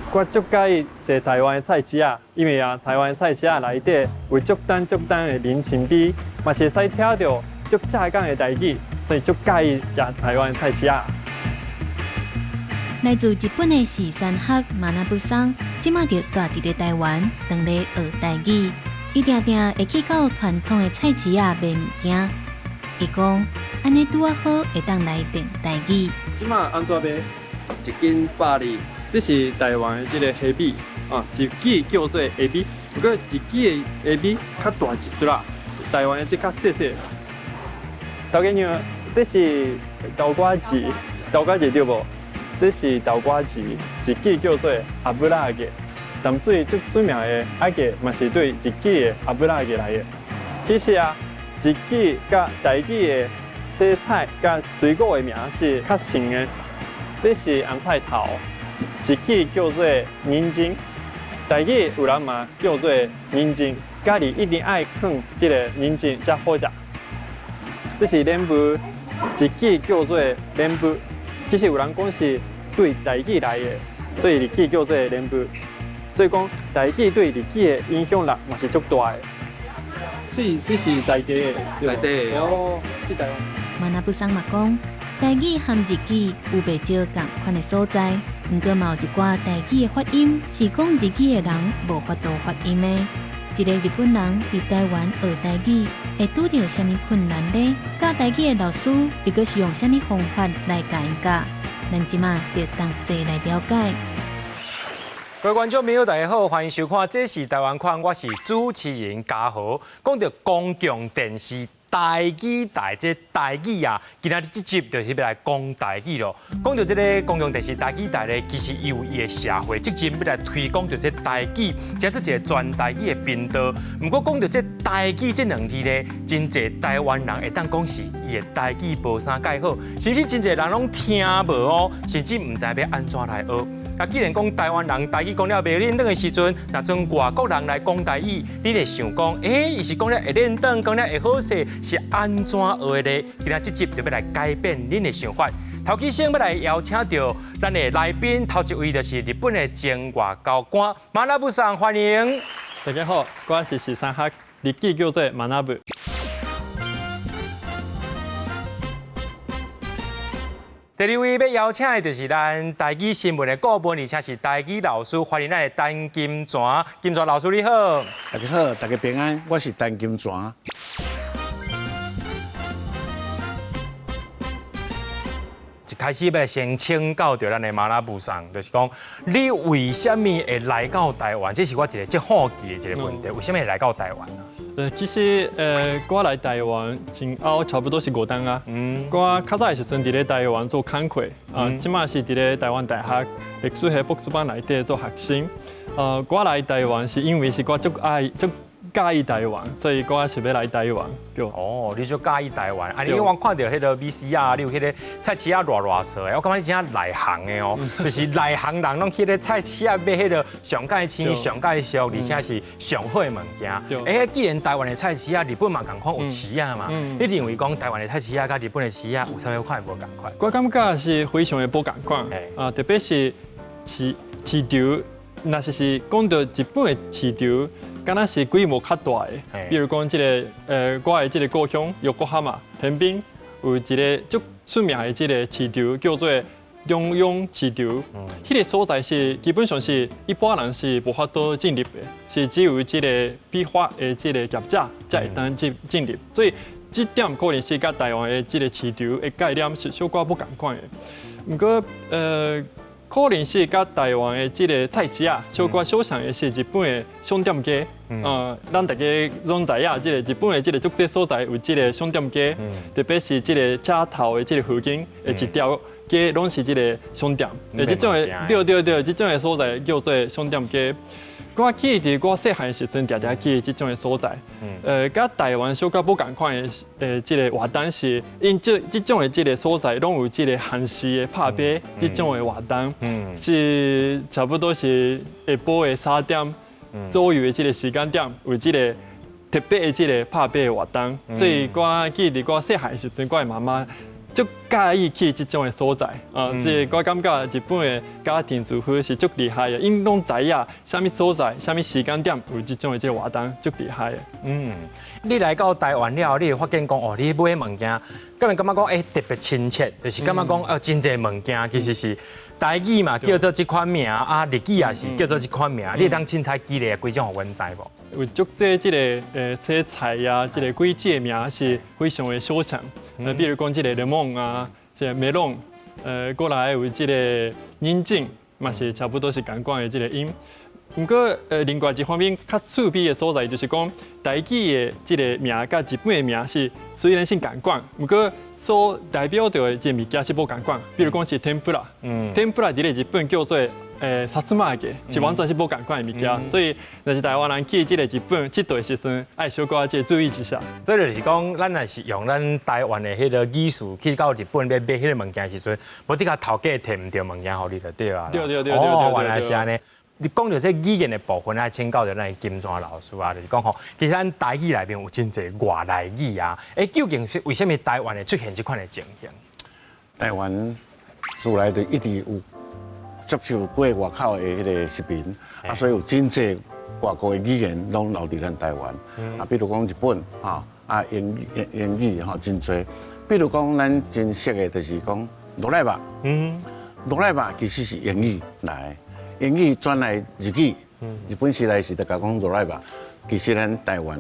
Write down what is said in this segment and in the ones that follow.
我足佮意踅台灣的菜市仔，因為啊，台灣的菜市仔內底有足單足單的人情味，嘛是會使聽著足正港的台語，所以足佮意踅台灣的菜市仔。來自日本的時山學馬那布桑，這馬就蹛佇咧台灣，當咧學台語。伊定定會去到傳統的菜市仔買物件。伊講，按呢拄仔好會當來練台語。這馬按怎賣？一斤百二。這是台灣的這個蝦米啊，日語叫做蝦米，不過日語的蝦米較大一撮啦，台灣的這較細細。頭家娘，這是豆瓜子，豆瓜子對無？這是豆瓜子，日語叫做油揚げ。淡水足出名的揚げ嘛是對日語的油揚げ來的。其實啊，日語佮台語的這菜佮水果的名是較像的。這是紅菜頭，日語叫做人參，台語有人嘛叫做人參。咖喱一定愛放這個人參才好食。這是蓮霧，日語叫做蓮霧。其實有人講是對台語來的，所以日語叫做蓮霧。所以講台語對日語的影響力嘛是足大的。所以這是在地的，在地的哦，佇台灣。馬那布桑嘛講，台語和日語有袂少仝款的所在，毋過嘛有一寡台語的發音是講日語的人無法度發音的。一个日本人佇台灣學台語會拄著啥物困難呢？教台語的老師又閣是用啥物方法來共𪜶教？咱這馬就同齊來了解。各位觀眾朋友，大家好，歡迎收看《這是台灣款》，我是主持人嘉豪。講著公共電視台語台，這台語啊，今仔日這集就是欲來講台語囉。講著這个公共電視台語台咧，其實伊有伊的社會責任，欲來推廣著這台語，成做一个全台語的頻道。毋過講著這台語這兩字咧，真濟台灣人會當講是伊的台語無啥蓋好，甚至真濟人攏聽無哦，甚至毋知欲按怎來學。啊，既然講台灣人台語講了袂輪轉的時陣，若陣外國人來講台語，你會想講，欸，伊是講了會輪轉，講了會好勢，是按怎學的咧？今仔這集就欲來改變恁的想法。頭起先欲來邀請著咱的來賓，頭一位就是日本的前外交官馬那布桑，歡迎。大家好，我是時山學，日語叫做馬那布。第二位欲邀請的就是咱台語新聞的顧問，而且是台語老師，歡迎咱的陳金泉。金泉老師你好。大家好，大家平安，我是陳金泉。一開始欲先請教著咱的馬那布桑，就是講你為啥物會來到台灣？這是我一个足好奇的一个問題，為啥物會來到台灣？其實，我來台灣前後差不多是五冬啊。我較早的時陣佇咧台灣做工課，啊，這馬是佇咧台灣大學歷史系博士班內底做學生。我來台灣是因為是我足愛足佮意台灣，所以我是欲來台灣。對。哦，你足佮意台灣，啊，因為我看著彼个 VCR，你有彼个菜市仔熱熱色的，我感覺你真正內行的哦，就是內行人攏去咧菜市仔買彼个上蓋鮮、上蓋俗，而且是上好的物件。欸，既然台灣的菜市仔，日本嘛仝款有市仔嘛，你認為講台灣的菜市仔佮日本的市仔有啥物款無仝款？我感覺是非常的無仝款，啊，特別是市市場，若是是講著日本的市場，敢若是規模較大的，比如講這个，我的這个故鄉横浜橫濱有一个足出名的這个市場，叫做中央市場。彼个所在是基本上是一般人是無法度進入的，是只有這个批發的這个業者才會當進進入。所以這點可能是佮台灣的這个市場的概念是小可無仝款的。毋過，可能是佮台灣的這个菜市仔，小可相像的是日本的商店街。咱大家攏知影，這个日本的這个足濟所在有這个商店街，特別是這个車頭的這个附近的一條街，攏是這个商店。這種的，對對對，這種的所在叫做商店街。我記得我細漢時陣，常常去這種的所在。佮台灣小可無仝款的，這个活動是，𪜶這這種的這个所在，攏有這个限時的拍賣這種的活動，是差不多是下晡的3點左右的這个時間點，有這个特別的這个拍賣的活動。所以我記得我細漢時陣，我的媽媽足佮意去這種的所在啊，這個我感覺日本的家庭主婦是足厲害的，𪜶攏知影啥物所在、啥物時間點有這種的這個活動，足厲害的。你來到台灣了後，你會發現講哦，你買物件，敢會感覺講特別親切，就是感覺講哦，真濟物件其實是台語嘛，叫做這款名啊，日語也是叫做這款名，你會當凊彩舉例幾種予阮知無？有足濟這個這菜啊，這個幾個名是非常的相像。比如講這個檸檬啊，這個メロン，過來有這個人參，嘛是差不多是仝款的這個音。毋過，另外一方面較趣味的所在就是講，台語的這個名佮日本的名是雖然是仝款，毋過所代表著的這個物件是無仝款。比如講是天ぷら，天ぷら佇咧日本叫做さつま揚げ，是完全是無仝款的物件。所以，若是台灣人去這個日本佚佗的時陣，愛小可這個注意一下。所以就是講，咱若是用咱台灣的彼個語詞去到日本欲買彼個物件時陣，無得共頭家提毋著物件予你就對啊。對對對對對。原來是按呢。你講著這語言的部分，愛請教著咱的金泉老師啊，就是講吼，其實咱台語內面有真濟外來語啊，究竟是為啥物台灣會出現這款的情形？台灣自來就一直有接受過外口的彼個食品，啊，所以有真濟外國的語言攏留佇咱台灣。啊，比如講日本，吼，啊英語吼真濟。比如講咱真熟的，就是講羅賴吧。羅賴吧其實是英語來。英語轉來日語，日本時代是就共講ドライバー，其實咱台灣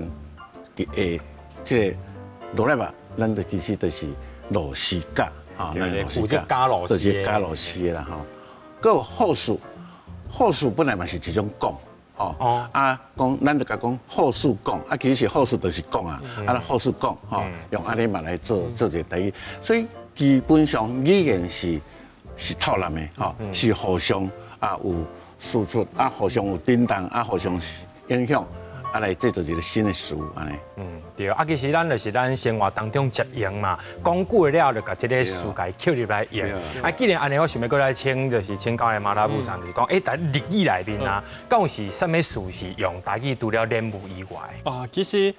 的這個ドライバー，咱就其實就是螺絲甲，吼，咱螺絲甲，加螺絲，就是加螺絲的啦，吼。閣有ホース，ホース本來嘛是一種摃，吼，啊，講咱就共講ホース摃，啊，其實是ホース就是摃啊，啊，ホース摃，吼，用按呢嘛來做做一個台語，所以基本上語言是透納的，吼，是互相。啊，有輸出啊，互相有震動啊，互相影響，啊，來製造一個新的詞按呢。對啊，其實咱就是咱生活當中常用嘛，講久了就共這個詞共抾入來用。啊，既然按呢，我想欲閣來請，就是請教的馬拉布桑，就是講，佇日語內面啊，敢有是啥物詞是用台語除了練舞以外？啊，其實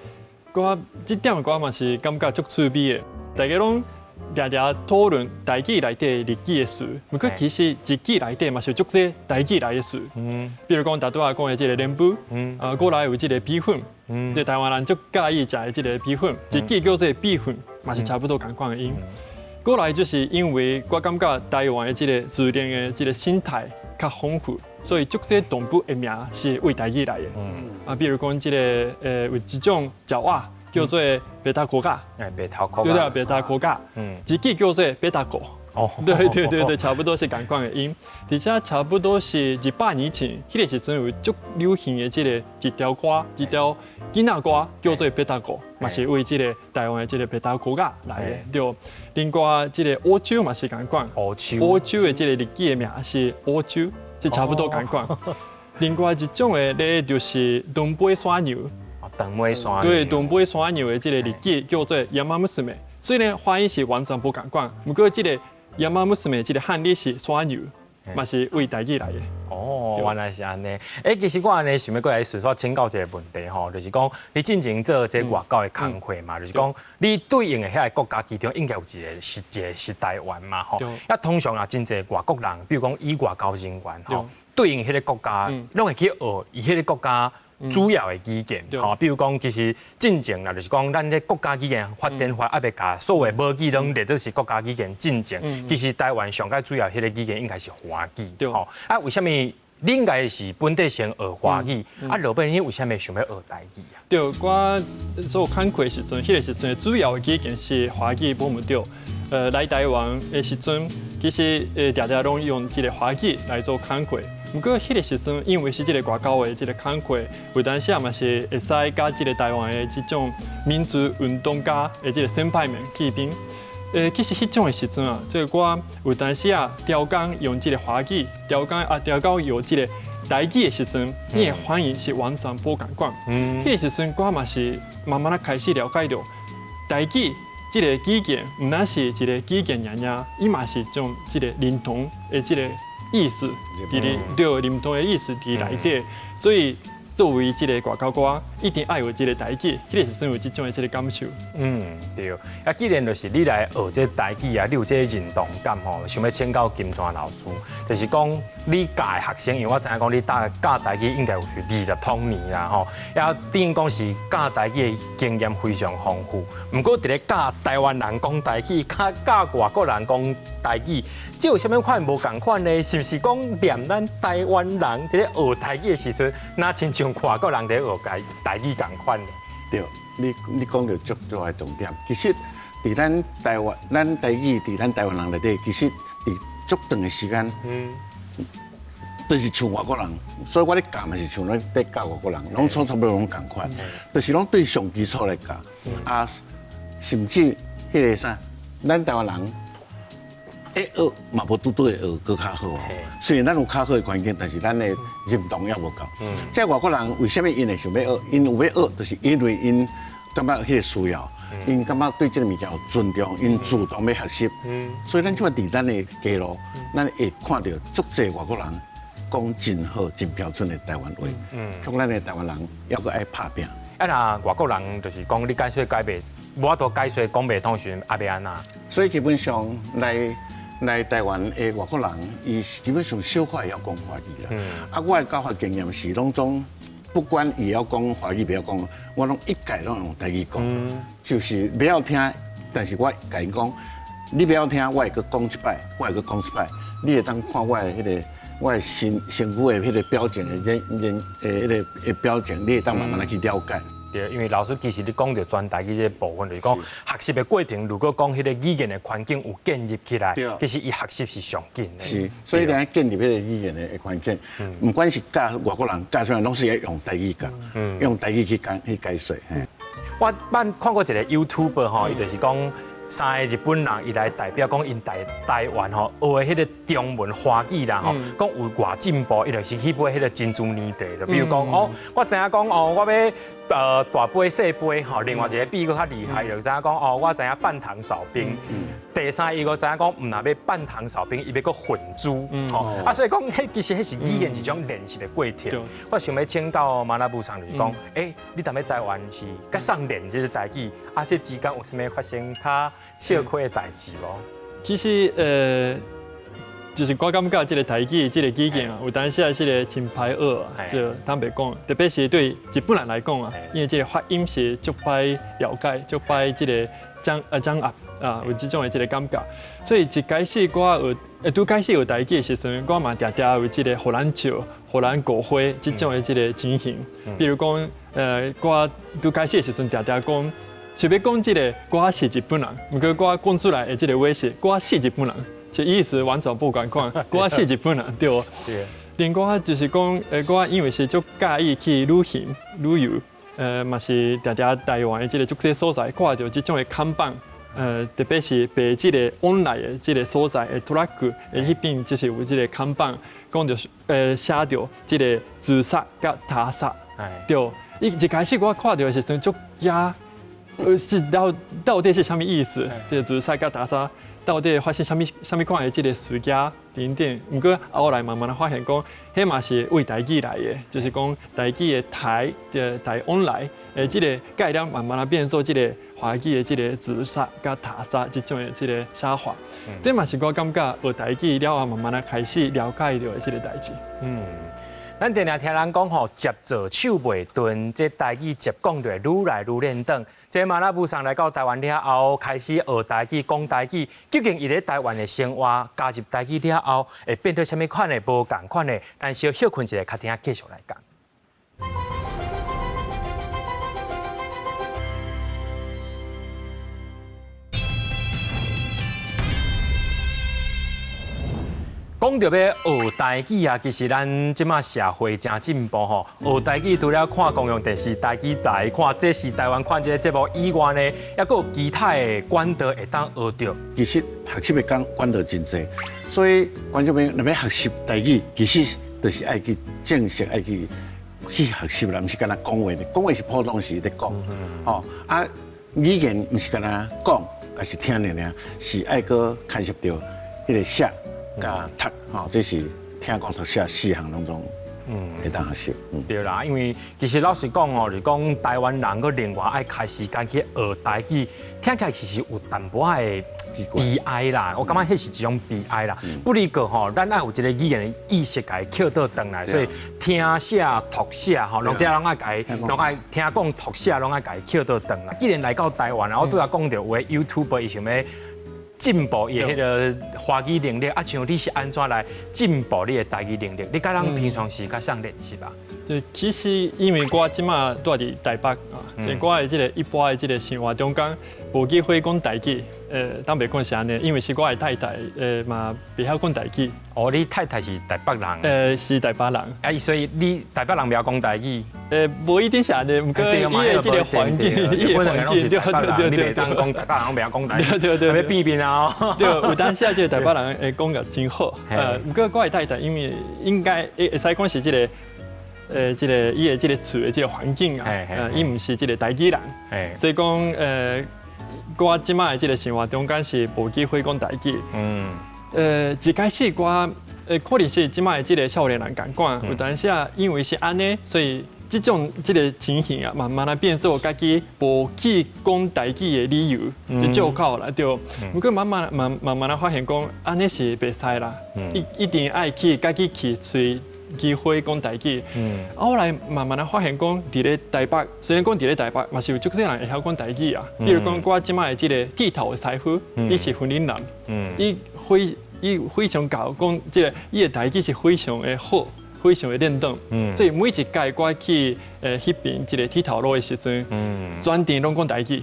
我這點我嘛是感覺足趣味的，大家攏常常討論台語內底日語的詞，毋過其實日語內底嘛是有足濟台語來的詞。比如講，頭拄仔講的這個蓮霧，啊，過來有這個米粉，對台灣人足佮意食的這個米粉，日語叫做米粉，嘛是差不多仝款的音。過來就是因為我感覺台灣的這個自然的這個生態較豐富，所以足濟動物的名是為台語來的。啊，比如講這個有一種鳥仔叫做白頭鵠仔，白頭鵠，對對，白頭鵠仔，日語叫做ベタコ。哦，對對對對，差不多是仝款的音，而且差不多是200年前，彼個時陣有足流行的這個一條歌，一條囡仔歌叫做ベタコ，嘛是為這個台灣的這個白頭鵠仔來的。對，另外這個烏桕嘛是仝款，烏桕，烏桕的這個日語的名是烏桕，是差不多仝款。另外一種的咧就是長尾山羊。長尾山牛，對，長尾山牛的這個日語叫做ヤマムスメ，雖然發音是完全無仝款，毋過這個ヤマムスメ這個漢字是山牛，嘛是為台語來的。哦，原來是按呢。其實我按呢想欲閣來順續請教一個問題吼，就是講你進前做這外交的工課嘛，就是講你對應的遐個國家其中應該有一個是一個是台灣嘛吼。啊，通常啊，真濟外國人，比如講以外交人員吼，對應彼个國家，攏會去學伊彼个國家主要的語言，吼，比如講，其實進前啦，就是講咱這國家語言發展法猶未共所有母語攏列做是國家語言進前，其實台灣上蓋主要彼个語言應該是華語，吼，啊，為啥物你應該是本底先學華語，啊，落尾你為啥物想欲學台語啊？對，我做工課時陣，彼個時陣主要的語言是華語，無毋對。來台灣的時陣，其實常常攏用這個華語來做工課。毋過彼個時陣，因為是這個外交的這個工課，有當時嘛是會使佮這個台灣的這種民族運動家的這個先輩們見面。其實彼種的時陣啊，這個我有當時啊，調工用這個華語，調工啊調到用這個台語的時陣，伊的反應是完全無仝款。彼個時陣我嘛是慢慢仔開始了解著台語這個語言，毋但是一個語言爾爾，伊嘛是一種這個認同的這個意思，佇咧對認同的意思佇內底，所以作為這个外口歌，一定愛有這个台語，彼个時陣有這種的這个感受。嗯，對。啊，既然就是你來學這台語啊，你有這个認同感吼，想欲請教金川老師，就是講你教的學生，因為我知影講你教教台語應該有是20多年啦吼，也等於講是教台語的經驗非常豐富。毋過佇咧教台灣人講台語，佮教外國人講台語，這有啥物款無仝款呢？是毋是講連咱台灣人佇咧學台語的時陣，若親像外國人佇咧學台台語仝款呢？對，你講著足大的重點。其實，佇咱台灣，咱台語佇咱台灣人內底，其實佇足長的時間，就是像外國人，所以我咧教嘛是像咧咧教外國人，攏總差不多攏仝款，就是攏對上基礎來教，啊，甚至彼个啥，咱台灣人會學嘛無拄拄會學閣較好哦。雖然咱有較好的環境，但是咱的認同猶無夠。這外國人為啥物𪜶會想欲學？𪜶有欲學，就是因為𪜶感覺彼个需要，𪜶感覺對這个物件有尊重，𪜶主動欲學習。所以咱這擺佇咱的街路，咱會看著足濟外國人講真好、真標準的台灣話。像咱的台灣人猶閣愛拍拚。啊，若外國人就是講你解說解袂，無法度解說講袂通時陣，啊欲按怎？所以基本上來台灣的外國人，伊基本上小可會曉講華語啦。啊，我的教學經驗是，攏總不管伊曉講華語，袂曉講，我攏一概攏用台語講，就是袂曉聽，但是我共𪜶講，你袂曉聽，我會閣講一擺，我會閣講一擺，你會當看我的彼个我的身身軀的彼个表情的演演的彼个的表情，你會當慢慢來去了解。對，因為老師其實你講著全台語這個部分，就是講學習的過程，如果講彼個語言的環境有建立起來，其實伊學習是上緊的。是，所以你愛建立彼個語言的環境，毋管是教外國人教啥人，攏是愛用台語教，用台語去講去解說。我捌看過一個 YouTuber 吼，伊就是講三個日本人，伊來代表講𪜶台台灣吼學的彼個中文華語啦吼，講有偌進步，伊就是去買彼個珍珠奶茶，就比如講哦，我知影講哦，我欲大杯細杯吼，另外一個比閣較厲害，就知影講哦，我知影半糖少冰。第三伊閣知影講，毋若欲半糖少冰，伊欲閣混珠吼。啊，所以講，彼其實彼是語言一種練習的過程。我想欲請教馬拉布桑，就是講，欸，你踮咧台灣是佮上練這个台語，啊，這之間有啥物發生較笑虧的代誌無？其實，就是我感覺這个台語這个語言啊，有當時是個真歹學啊，就坦白講，特別是對日本人來講啊，因為這个發音是足歹了解，足歹這个掌握啊，有這種的這个感覺。所以一開始我學，拄開始學台語的時陣，我嘛定定有這个予人笑、予人誤會這種的這个情形。比如講，我拄開始的時陣定定講，想欲講這个我是日本人，毋過我講出來的這个話是我是日本人。是意思完全無仝款，我是日本人對無？另外就是講，我因為是足佮意去旅行旅遊，嘛是定定台灣的這个足濟所在，看著這種的看板，特別是白這个往來的這个所在的トラック的彼邊，就是有這个看板，講著寫著這个自殺佮他殺，對。一開始我看著的時陣足驚，是到底是啥物意思？這个自殺佮他殺。到底發生啥物啥物款的這个事件等等，毋過後來慢慢仔發現講，彼嘛是為台語來的，就是講台語的台，這台往來的這个概念，慢慢仔變做這个華語的這个自殺佮他殺這種的這个寫法。這嘛是我感覺學台語了後，慢慢仔開始了解著的這个代誌。咱定定聽人講吼，舌做手袂鈍，這台語舌講就會愈來愈輪轉。這馬拉布桑來到台灣了後，開始學台語、講台語，究竟伊咧台灣的生活加入台語了後，會變做啥物款的無仝款的？咱小歇睏一下，較聽繼續來講。講著欲學台語啊，其實咱這馬社會誠進步吼。學台語除了看公共電視台語台，看這是台灣看這个節目以外呢，猶閣有其他的管道會當學著。其實學習的管道真濟，所以觀眾朋友若欲學習台語，其實就是愛去正式愛去去學習啦，毋是干焦講話的，講話是普通時咧講，吼啊語言毋是干焦講，抑是聽爾爾，是愛閣牽涉著彼个寫。佮讀，吼，這是聽講讀寫四項攏總會當學習。對啦，因為其實老實講哦，是講台灣人閣另外愛開時間去學台語，聽起來其實有淡薄仔的悲哀啦。我感覺彼是一種悲哀啦。不離過吼，咱愛有一個語言的意識共伊抾倒轉來，所以聽寫讀寫吼，攏這攏愛共伊，攏愛聽講讀寫，攏愛共伊抾倒轉來。既然來到台灣啊，我拄仔講著有的 YouTuber 伊想欲進步伊的彼个華語能力，啊，像你是按怎來進步你的台語能力？你佮人平常時較啥練習啊？對，其實因為我這馬住佇台北啊，所以我的這個一般的這個生活中間無機會講台語，坦白講是按呢，因為是我的太太，嘛袂曉講台語。哦，你太太是台北人？是台北人。啊，所以你台北人袂曉講台語？無一定是按呢，毋過伊的這個環境，伊的環境，對對對對，你袂當講台北人袂曉講台語，對對對，欲變變啊！對，有當時啊，這個台北人會講得真好，毋過我的太太因為應該會使講是這個。這個伊的這個厝的這個環境啊，伊毋是這個台語人，所以講，我這馬的這個生活中間是無機會講台語。一開始我，可能是這馬的這個少年人仝款，有當時啊，因為是按呢，所以這種這個情形啊，慢慢來變做家己無去講台語的理由，就借口啦，對。毋過慢慢慢慢慢來發現講，按呢是袂使啦，一定愛去家己去揣機會講台語，後來慢慢來發現講，佇咧台北，雖然講佇咧台北，嘛是有足濟人會曉講台語啊。比如講，我這馬的這個剃頭的師傅，伊是雲林人，伊非常𠢕講這個，伊的台語是非常的好，非常的輪轉。所以每一擺我去彼邊這個剃頭路的時陣，全程攏講台語。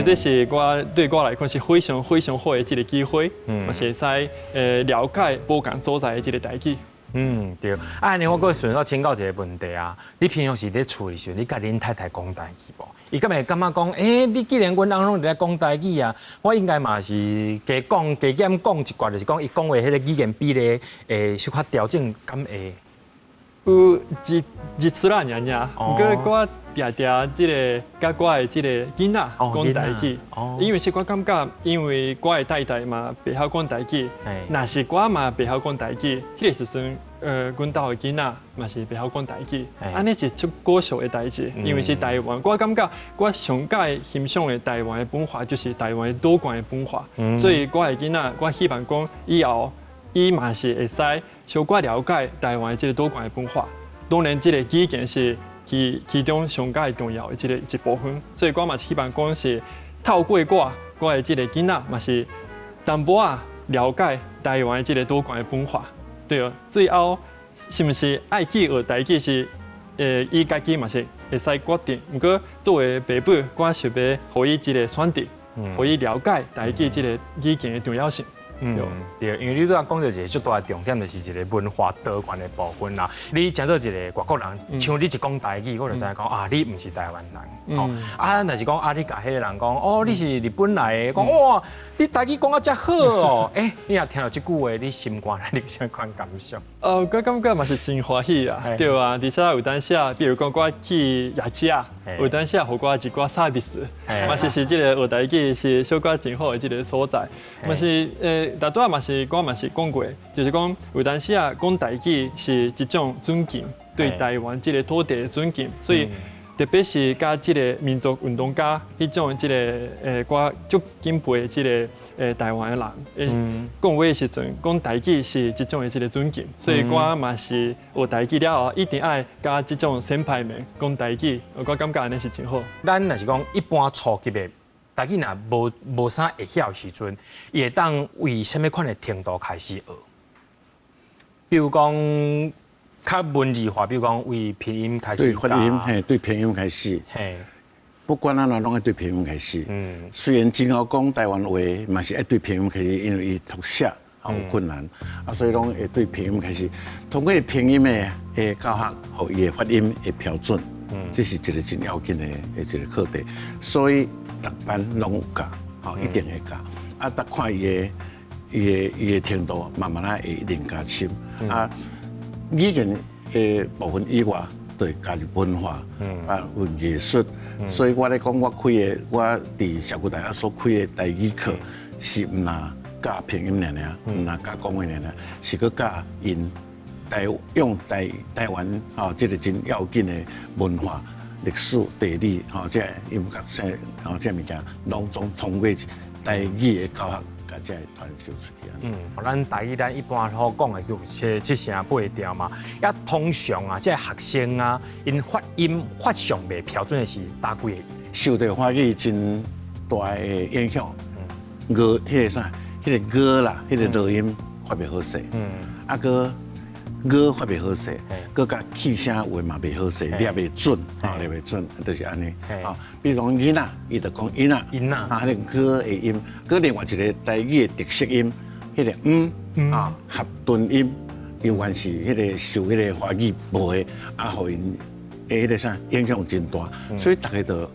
這是我對我來講是非常非常好的這個機會，嘛是會使了解無仝所在的這個台語。嗯，對。啊，按呢我閣順續請教一個問題啊，你平常時佇厝的時陣，你佮恁太太講台語無？伊敢會感覺講，欸，你既然阮翁攏佇咧講台語啊，我應該嘛是加講加減講一寡，就是講伊講話彼个語言比例會小可調整，敢會？有一一絲仔爾爾，毋過我定定這個佮我的這個囡仔講台語，因為是我感覺，因為我的太太嘛袂曉講台語，若是我嘛袂曉講台語，彼個時陣，阮兜的囡仔嘛是袂曉講台語，按呢是足可惜的代誌，因為是台灣，我感覺我上蓋欣賞的台灣的文化就是台灣的多元的文化，所以我的囡仔，我希望講以後伊嘛是會使小可了解台灣的這個多元的文化。當然，這個語言是其中上蓋重要的這個一部分，所以我嘛是希望講是透過我，我的這個囡仔嘛是淡薄仔了解台灣的這個多元的文化。對啊，最後是毋是愛去學台語是，伊家己嘛是會使決定。毋過作為爸母，我想欲予伊一個選擇，予伊了解台語這個語言的重要性。嗯，對，因為你拄仔講著一個足大的重點，就是一個文化多元的部分啦。你成做一個外國人，像你一講台語，我就知影講啊，你毋是台灣人。哦，啊，若是講啊，你共彼個人講，哦，你是日本來的，講哇，你台語講啊遮好哦，欸，你若聽著這句話，你心肝內你有啥款感想？哦，我感覺嘛是真歡喜啊，對啊，而且有當時啊，比如講我去夜市啊，有當時啊，予我一寡 service，嘛是這個學台語是小可真好的這個所在，嘛是大拄仔嘛是我嘛是講過，就是講有當時啊，講台語是一種尊敬，對台灣這個土地的尊敬，所以特別是佮這個民族運動家彼種這個我足敬佩的這個台灣的人，講話的時陣講台語是一種的這個尊敬，所以我嘛是學台語了後，一定愛佮這種先輩們講台語，我感覺按呢是真好。咱若是講一般初級的台語若無啥會曉的時陣，伊會當為啥物款的程度開始學？比如講較文字化，比如講為拼音開始。對發音，嘿，對拼音開始。不管按怎攏愛對拼音開始。雖然真𠢕講台灣話，嘛是愛對拼音開始，因為伊讀寫有困難，啊，所以攏會對拼音開始。通過拼音的教學，予伊的發音會標準。這是一個真要緊的一個課題。所以逐班攏有教，吼，一定會教。啊，逐看伊的程度，慢慢仔會一定加深。啊，語言的部分以外，對加入文化，啊，有藝術。所以我咧講，我開的，我佇社區大學所開的台語課，是毋若教拼音爾爾，毋若教講話爾爾，是閣教𪜶 台用台台灣吼，這個真要緊的文化、歷史、地理吼，這個音樂、這吼這物件，攏總通過台語的教學，共這個傳授出去。嗯，咱台語咱一般所講的就是七聲八調嘛。啊，通常啊，這個學生啊，𪜶發音發上袂標準的是佗幾个？受著華語真大的影響。𠊎彼個啥，彼個𠊎啦，彼個濁音發袂好勢。啊，閣𠊎發袂好勢，閣佮氣聲有的嘛袂好勢，念袂準，吼念袂準，就是按呢。吼，比如講囡仔，伊就講囡仔，啊，彼個𠊎的音，閣另外一個台語的特色音，彼個嗯啊合頓音，猶原是彼個受彼個華語無的，啊，予𪜶的彼個啥影響真大，所以逐家就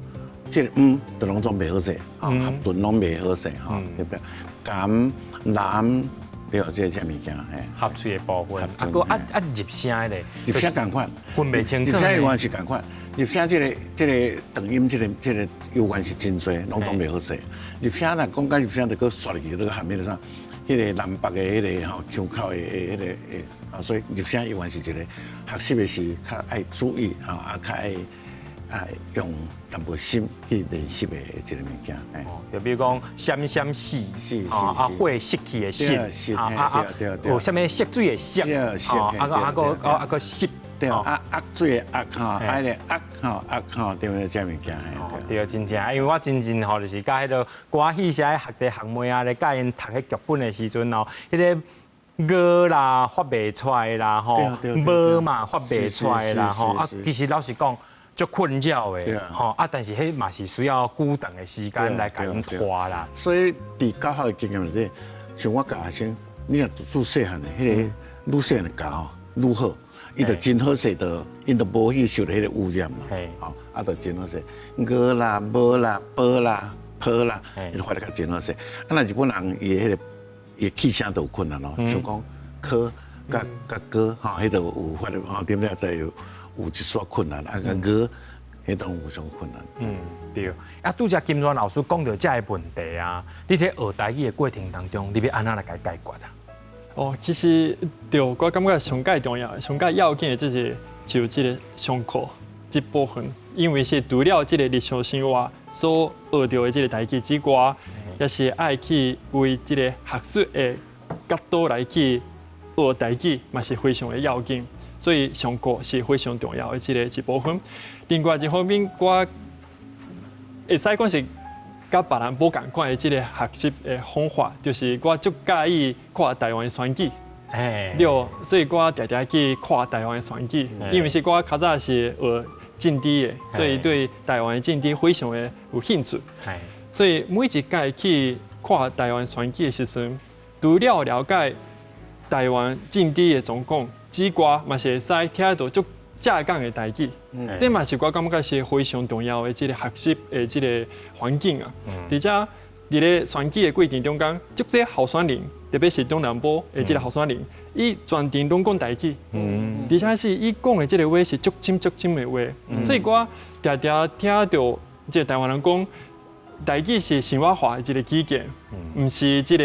這個嗯就攏總袂好勢，吼合頓攏袂好勢，吼對不對？甘藍對，這這物件，嘿，合喙的部分，啊，閣啊啊入聲的咧，入聲仝款，分袂清楚。入聲猶原是仝款，入聲這個這個長音，這個這個猶原是真濟，攏總袂好勢。入聲若講甲入聲，就閣煞入去，閣含彼個啥，彼個南北的彼個吼腔口的彼個啊，所以入聲猶原是一個學習的時較愛注意，吼啊較愛。愛用淡薄心去練習的一個物件，哦，就比如講閃閃死，啊火熄去的熄，啊啊有啥物色水的色，啊個啊個啊個濕，對啊壓水的壓吼，啊個壓吼壓吼，對毋對？這物件，對，真正，因為我真正吼，就是佮彼个歌戲社學弟學妹啊咧教𪜶讀彼劇本的時陣哦，彼个𠊎啦發袂出來啦吼，無嘛發袂出來啦吼，啊，其實老實講。足困擾的，吼啊！但是彼嘛是需要久長的時間來共𪜶拖啦。所以佇教學的經驗內底，像我教學生，你若自細漢的，彼個愈細漢的教吼愈好，伊就真好勢，就𪜶就無去受著彼個污染啦。吼啊，就真好勢，𠊎啦、無啦、波啦、坡啦，伊就發得較真好勢。啊，若日本人伊彼個伊氣聲就有困難咯，像講科佮佮哥吼，彼就有發得吼，對不對？就有。有一絲困難，啊個𠊎，彼當有啥困難？嗯，對。啊，拄才金鑾老師講著這个問題啊，你佇學台語的過程當中，你欲按怎來共解決啊？哦，其實對，我感覺上蓋重要、上蓋要緊的就是就這個上課這部分，因為是除了這個日常生活所學著的這個台語之外，也是愛去為這個學術的角度來去學台語，嘛是非常的要緊。所以上課是非常重要的這個一部分。另外一方面，我會使講是佮別人無仝款的這個學習的方法，就是我足佮意看台灣選舉。對，所以我定定去看台灣選舉，因為是我較早是學政治的，所以對台灣的政治非常的有興趣。所以每一屆去看台灣選舉的時陣，除了了解台灣政治的狀況之外，嘛是會使聽著足正港的台語，這嘛是我感覺是非常重要的這個學習的這個環境啊。而且佇咧選舉的過程中間，足濟候選人，特別是中南部的這個候選人，伊全程攏講台語，而且是伊講的這個話是足深足深的話，所以我定定聽著這個台灣人講台語是生活化的這個語言，毋是這個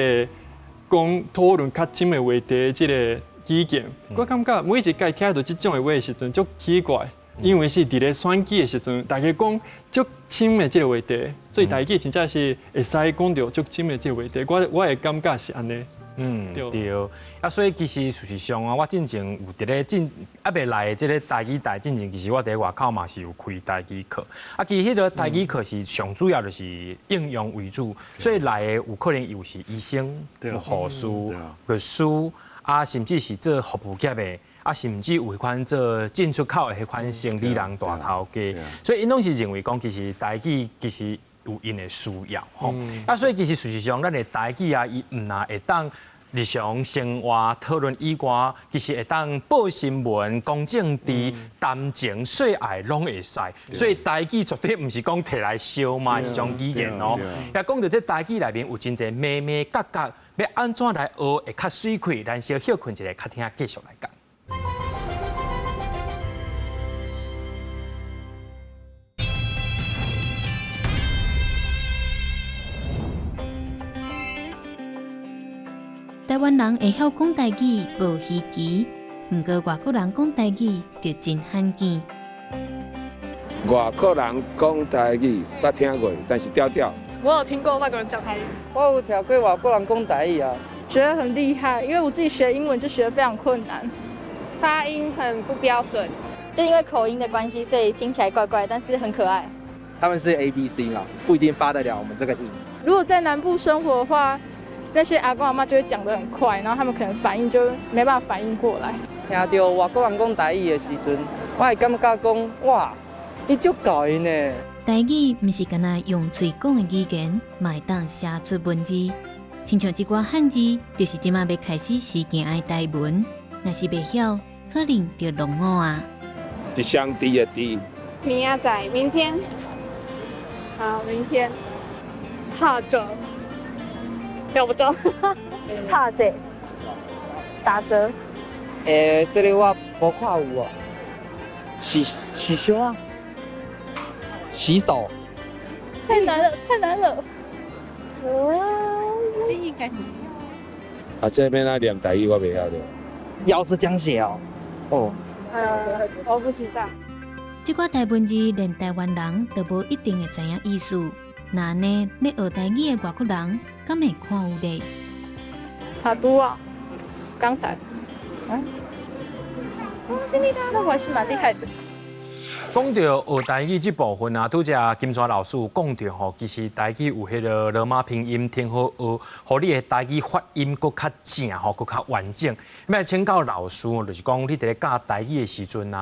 講討論較深的話題這個語言。我感覺每一屆聽著這種的話的時陣，足奇怪，因為是佇咧選舉的時陣，大家講足深的這個話題，所以台語真正是會使講著足深的這個話題。我我的感覺是按呢。嗯，對。啊，所以其實事實上啊，我進前有佇咧進猶未來的這個台語台進前，其實我佇外口嘛是有開台語課。啊，其實彼個台語課是上主要就是應用為主，所以來的有可能又是醫生、有護士、律師。啊，甚至是做服務業的，啊，甚至有彼款做進出口的彼款生理人大頭家，所以𪜶攏是認為講，其實台語其實有𪜶的需要吼。啊，所以其實事實上，咱的台語啊，伊毋若會當日常生活討論以外，其實會當報新聞、講政治、談情說愛攏會使。所以台語絕對毋是講提來燒賣這種語言哦。也講著這台語內面有真濟眉眉角角。欲按怎來學會較媠氣？咱小歇睏一下，較聽繼續來講。台灣人會曉講台語無稀奇，毋過外國人講台語就真罕見。外國人講台語捌聽過，但是調調。我有聽過外國人講台語。我有聽過外國人講台語啊，覺得很厲害，因為我自己學英文就學得非常困難，發音很不標準，就因為口音的關係，所以聽起來怪怪，但是很可愛。他們是 A B C 嘛，不一定發得了我們這個音。如果在南部生活的話，那些阿公阿嬤就會講得很快，然後他們可能反應就沒辦法反應過來。聽到外國人講台語的時陣，我會感覺講哇，伊足𠢕的呢。台語毋是干焦用喙講的語言，嘛會當寫出文字。親像這寡漢字，就是這馬欲開始實行的台文，若是袂曉，可能就落伍啊。一雙豬的豬。明仔載，明天。好，明天。拍折。了不走。拍折。打折。欸，這个我無看有哦。洗洗手啊。洗手。太難了，太難了。你應該是。啊，這欲按怎念台語我袂曉著。要是這樣寫哦。哦。我不知道。這寡台文字連台灣人都無一定會知影意思，那按呢欲學台語的外國人，敢會看有咧？塔都啊，剛才，啊，恭喜你，那我還是蠻厲害的。講到學台語這部分啊，拄才金川老師有講著吼，其實台語有彼个羅馬拼音，挺好學，予你的台語發音閣較正吼，閣較完整。欲來請教老師，就是講你佇咧教台語的時陣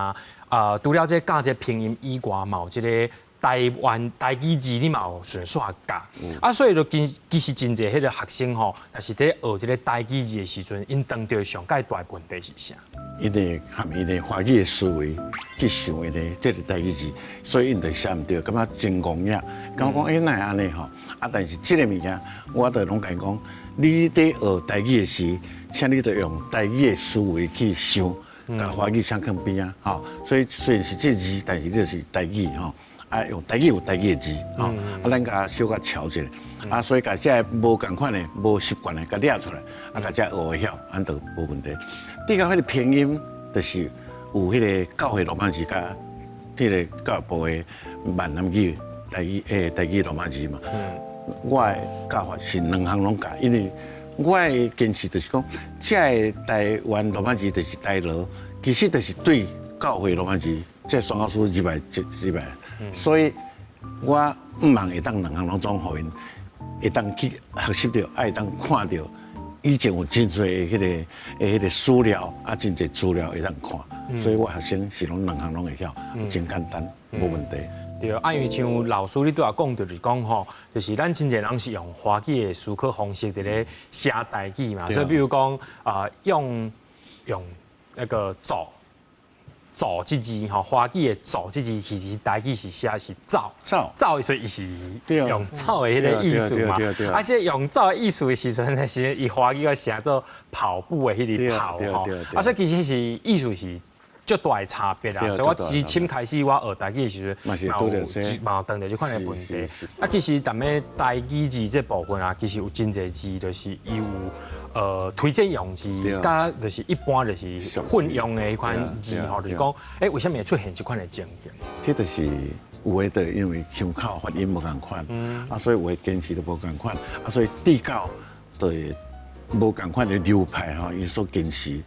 啊，除了這教這拼音以外，嘛有這个台灣台語字，你嘛有順紲教。啊，所以就其實真濟彼个學生吼，若是佇咧學這个台語字的時陣，𪜶當著上蓋大問題是啥？𪜶的含𪜶的華語的思維去想𪜶的這个台語字，所以𪜶就寫毋著，感覺真戇影。感覺講欸，哪會按呢吼？啊，但是這个物件，我就攏共𪜶講，你佇學台語的時，請你著用台語的思維去想，共華語相囥邊仔吼。所以雖然是這字，但是這是台語吼。啊，用台語有台語的字吼，啊，咱共小可喬一下，啊，所以共這个無仝款的、無習慣的，共掠出來，啊，共這學會曉，按就無問題。對到彼个拼音，就是有彼个教會羅馬字佮彼个教育部的閩南語台語台語羅馬字嘛。我的教法是兩項攏教，因為我的堅持就是講，這个台灣羅馬字就是台羅，其實就是對教會羅馬字，這宣教書入來入來，所以我毋望會當兩項攏總予𪜶會當去學習著，啊會當看著。以前有真濟的彼个的彼个史料，啊，真濟資料會當看，所以我學生是攏兩項攏會曉，真簡單，無問題。對，啊，因為像老師你拄仔講著就是講吼，就是咱真濟人是用華語的思考方式佇咧寫台語嘛，所以比如講啊，用那個走。走這字吼，華語的走這字其實台語是寫是走，走走，所以伊是用走的彼个意思嘛。啊，這用走的意思的時陣，是伊華語寫做跑步的彼个跑吼。啊，所以其實是意思是足大的差別啦。所以我自從開始我學台語的時陣，嘛有嘛有當著這款的問題。啊，其實踮咧台語字這部分啊，其實有真濟字，就是伊有推薦用字，佮就是一般就是混用的彼款字吼，就是講，欸，為啥物會出現這款的情形？這就是有的，就因為腔口發音無仝款，啊，所以有的堅持都無仝款，啊，所以地教對無仝款的流派吼，伊所堅持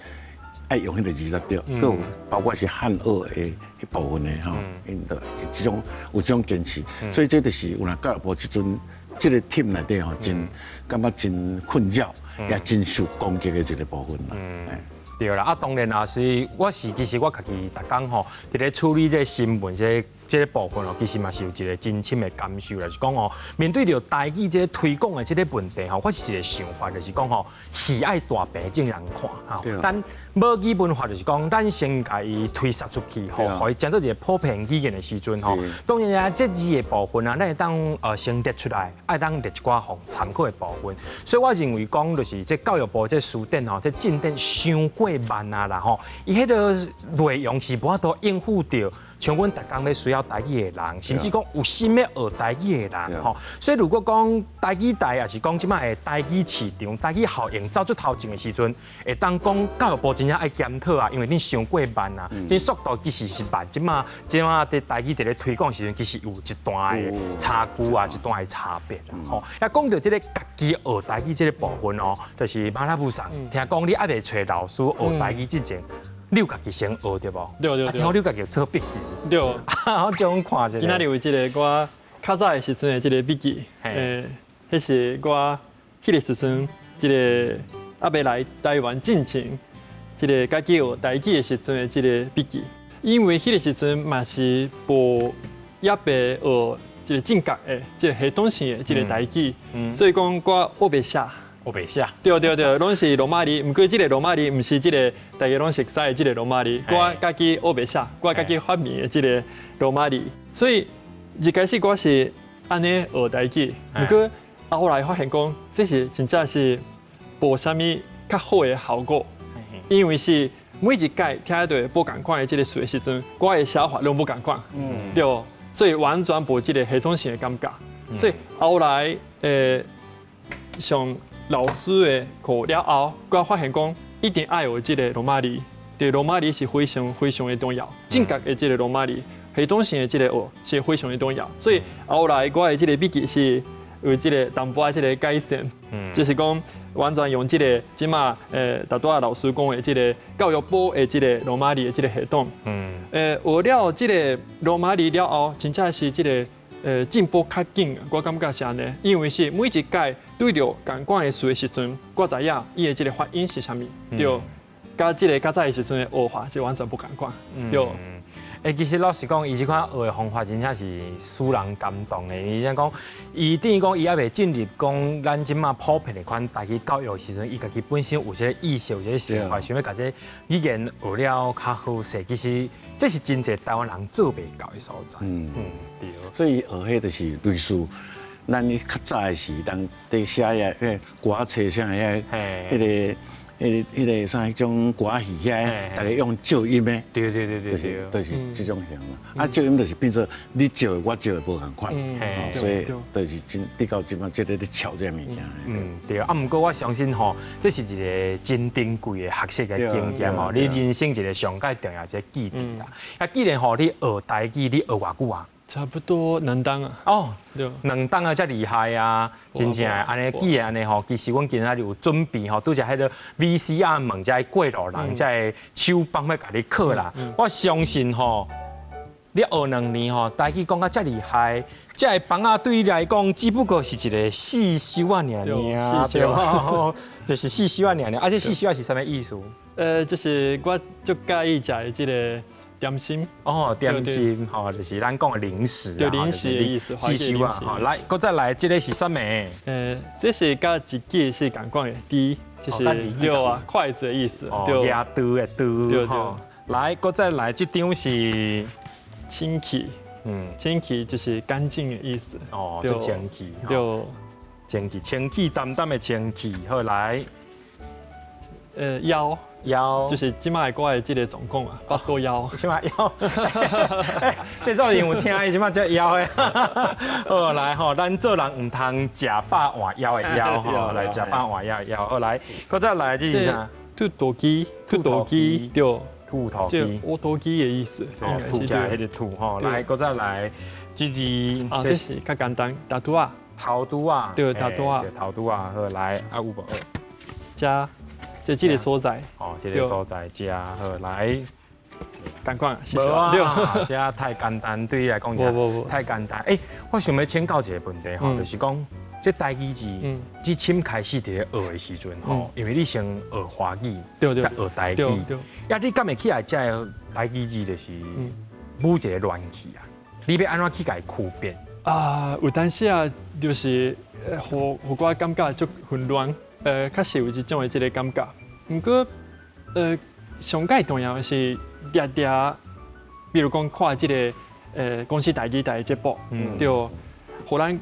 愛用彼个字才對，閣有包括是漢學的彼部分的吼，𪜶就這種有這種堅持，所以這就是有若教育部這陣這個 team 內底吼，真感覺真困擾，也真受攻擊的一個部分啦。對啦，啊，當然也是，我是其實我家己逐工吼，佇咧處理這個新聞這個部分哦，其實嘛是有一個真深的感受啦，就是講哦，面對著台語這個推廣的這個問題吼，我是一個想法，就是講吼，戲愛大屏眾人看吼，咱母語文化就是講，咱先共伊推捒出去，吼，予伊成做一個普遍語言的時陣吼。當然啊，這字的部分啊，咱會當先列出來，愛當列一寡予參考的部分。所以我認為講，就是這教育部這辭典吼，這進展傷過慢啊啦吼，伊彼个內容是無法度應付著，像阮逐工咧需要。曉台語的人，甚至講有心欲學台語的人吼。所以如果講台語台，抑是講這擺的台語市場、台語效應走出頭前的時陣，會當講教育部真正愛檢討啊，因為恁傷過慢啊，恁速度其實是慢，這擺佇台語佇咧推廣時陣，其實有一段的差距啊，一段的差別啦。吼，啊，講著這个家己學台語這个部分哦，就是馬拉布桑，聽講你猶未揣老師學台語之前，你有家己先學對無？對對對。聽講你家己做筆記。對。我將看一下。今仔日有這个我較早的時陣的這个筆記，彼是我彼个時陣，這个猶未來台灣進前，這个家己學台語的時陣的這个筆記。因為彼个時陣嘛是無猶未學這个正確的、這个系統性的這个台語，所以講我烏白寫。烏白寫。對對對，攏是羅馬字，毋過這个羅馬字毋是這个大家攏熟悉的這个羅馬字，我家己烏白寫，我家己發明的這个羅馬字，所以一開始我是按呢學台語，毋過後來發現講這是真正是無啥物較好的效果，因為是每一擺聽著無仝款的這个詞的時陣，我的寫法攏無仝款，對，所以完全無這个系統性的感覺，所以後來上老師的課了後，我發現講一定愛有這个羅馬字，對，羅馬字是非常非常的重要，正確的這个羅馬字，系統性的這个學是非常的重要。所以後來我的這个筆記是有這个淡薄仔這个改善，就是講完全用這个這馬頭拄仔老師講的這个教育部的這个羅馬字的這个系統，學了這个羅馬字了後，真正是這个進步較緊，我感覺是按呢，因為是每一擺對著仝款的詞的時陣，我知影伊的這个發音是啥物，對，佮這个較早的時陣的學法是完全無仝款，對。欸，其實老實講，伊這款學的方法真正是使人感動的。而且講，伊等於講，伊猶未進入講咱這馬普遍的款台語教育的時陣，伊家己本身有這个意識，有這个想法，想欲共這語言學了較好勢。其實這是真濟台灣人做袂到的所在。嗯嗯，對。所以學彼就是類似咱較早的時，人佇寫遐彼歌冊啥遐，彼個啥彼種歌仔戲遐，逐家用照音的，就是這種型啦。啊，照音就是變做你照的，我照的無仝款，所以就是真比較這擺這个咧抄這个物件。嗯，對。啊，毋過我相信吼，這是一个真珍貴的學習的經驗吼，你人生一个上蓋重要一个記憶啦。啊，既然吼你學台語，你學偌久啊？差不多兩冬啊。哦，兩冬啊，遮厲害啊！真正按呢，既然按呢吼，其實阮今仔日有準備吼，拄才彼个 VCR 門遮過路人，遮的手棒欲共你考啦。我相信吼，你學兩年吼，台語講甲遮厲害，這个棒仔對你來講，只不過是一个四修仔爾爾，對，就是四修仔爾爾。啊，這四修仔是啥物意思？就是我足佮意食的這个點心。哦，點心吼，就是咱講的零食。對，零食的意思。四修啊，吼，來，閣再來，這个是啥物？這是佮日語是仝款的，箸，就是對啊，筷子的意思。對，鋏刀的刀。對對。來，閣再來，這張是清氣。清氣就是乾淨的意思。哦，就清氣。對，清氣，清氣淡淡的清氣。好，來，枵。枵就是這擺我的這个狀況啊，腹肚枵，這擺枵，這做人有聽伊這擺才枵的。好來吼，咱做人毋通食飽換枵的枵吼，來食飽換枵的枵。好來，閣再來這是啥？兔頭機，兔頭機，對，兔頭機，烏頭機的意思。兔仔彼个兔吼，來，閣再來，這是啊，這是較簡單，頭拄仔，頭拄仔，對，頭拄仔，頭拄仔，好來，啊有無？遮。就這个所在，哦，這个所在，遮好來，仝款，無啊，這太簡單，對你來講，無無無，太簡單。欸，我想欲請教一个問題吼，就是講，這台語字，這凊開始佇咧學的時陣吼，因為你先學華語，再學台語，啊，你敢會起來這个台語字就是無一个亂去啊？你欲按怎去共伊區別？啊，有當時啊，就是予我感覺足混亂。確實有這種的這个感覺。毋過，上蓋重要的是，常常，比如講看這个公視台語台的節目，對，予咱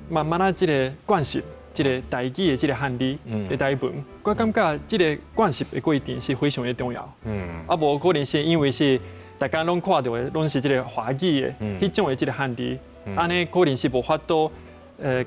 慢慢仔這个慣習，這个台語的這个漢字的台文，我感覺這个慣習的過程是非常的重要。啊，無可能是因為是逐工攏看著的攏是這个華語的，彼種的這个漢字，按呢可能是無法度，